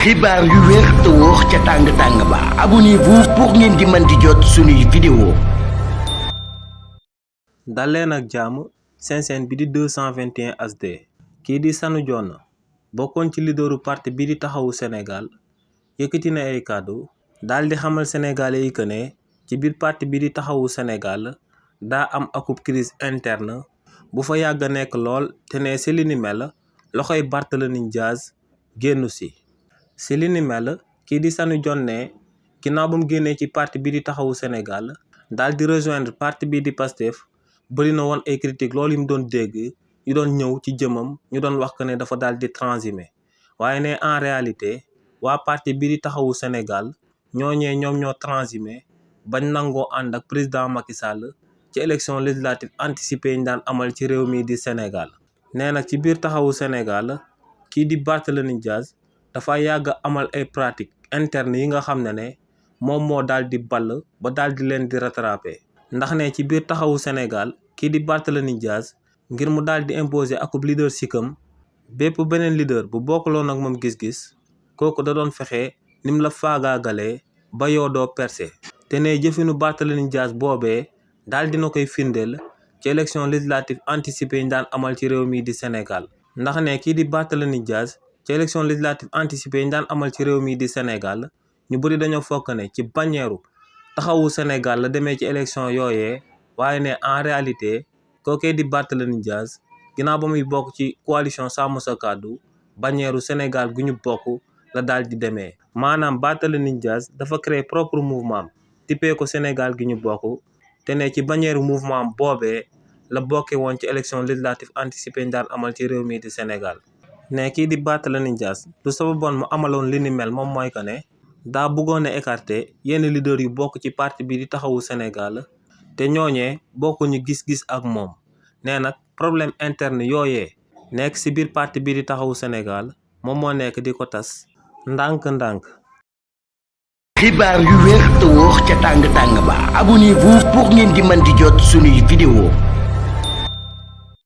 xibaar yu wér te wóor ca tàng-tàng ba abonnez-vous pour ngeen di mën di jot suñuy vidéo. dal leen ak jàmm seen chaîne bi di 221 HD kii di Sanu Dione bokkoon ci leaderu parti bi di taxawu Sénégal yëkkati na ay kàddu daal di xamal sénégalais yi que ne ci biir parti bi di taxawu Sénégal daa am akub crise interne bu fa yàgg a nekk lool te ne si li ni mel loxoy Barthélémy Dias génnu si li ni mel kii di Sanu Dione ne ginnaaw ba mu génnee ci parti bi di taxawu Sénégal daal di rejoindre parti bi di Pastef bëri na woon ay critique loolu yi mu doon dégg yu doon ñëw ci jëmam ñu doon wax que ne dafa daal di transhumé waaye ne en réalité waa parti bi di taxawu Sénégal ñooñee ñoom ñoo transhumé bañ nangoo ànd ak président Macky Sall ci élection législative anticipée yi ñu daan amal ci réew mi di Sénégal. nee nag ci biir taxawu Sénégal kii di Barthélémy Dias dafa yàgg amal ay pratique interne yi nga xam ne moom moo daal di ball ba daal di leen di rattrapé ndax ne ci biir taxawu Sénégal kii di Barthélémy Dias ngir mu daal di imposer akub leadership am bépp beneen leader bu bokkuloon ak moom gis-gis kooku da doon fexe nim la faagaagalee ba yoo doo percé te ne jëfinu Barthélémy Dias boobee daal dina koy firndeel ci élection législative anticipée yi ñu daan amal ci réew mi di Sénégal ndax ne kii di Barthélémy Dias ci élection législative anticipée yi ñu daan amal ci réew mi di Sénégal ñu bëri dañoo fokk ne ci bannière taxawu Sénégal la demee ci élection yooyee waaye ne en réalité kookee di Barthélémy Dias ginnaaw ba muy bokk ci coalition Sàmm Sa Kàddu bannière Sénégal gu ñu bokk la daal di demee maanaam Barthélémy Dias dafa créer propre mouvement tippee ko Sénégal gi ñu bokk te ne ci bannière mouvement boobee la bokkee woon ci élection législative anticipée ñu daan amal ci réew mi di Sénégal ne kii di Barthélémy Dias lu sababoon mu amaloon li ni mel moom mooy que ne daa bëggoon a écarter yenn leader yu bokk ci parti bi di taxawu Sénégal te ñooñee bokkuñu gis-gis ak moom nee nag problème interne yooyee nekk ci biir parti bi di taxawu Sénégal moom moo nekk di ko tas ndànk-ndànk. xibaar yu wér te wóor ca tàng-tàng ba abonnez-vous pour ngeen di mën di jot suñuy vidéo.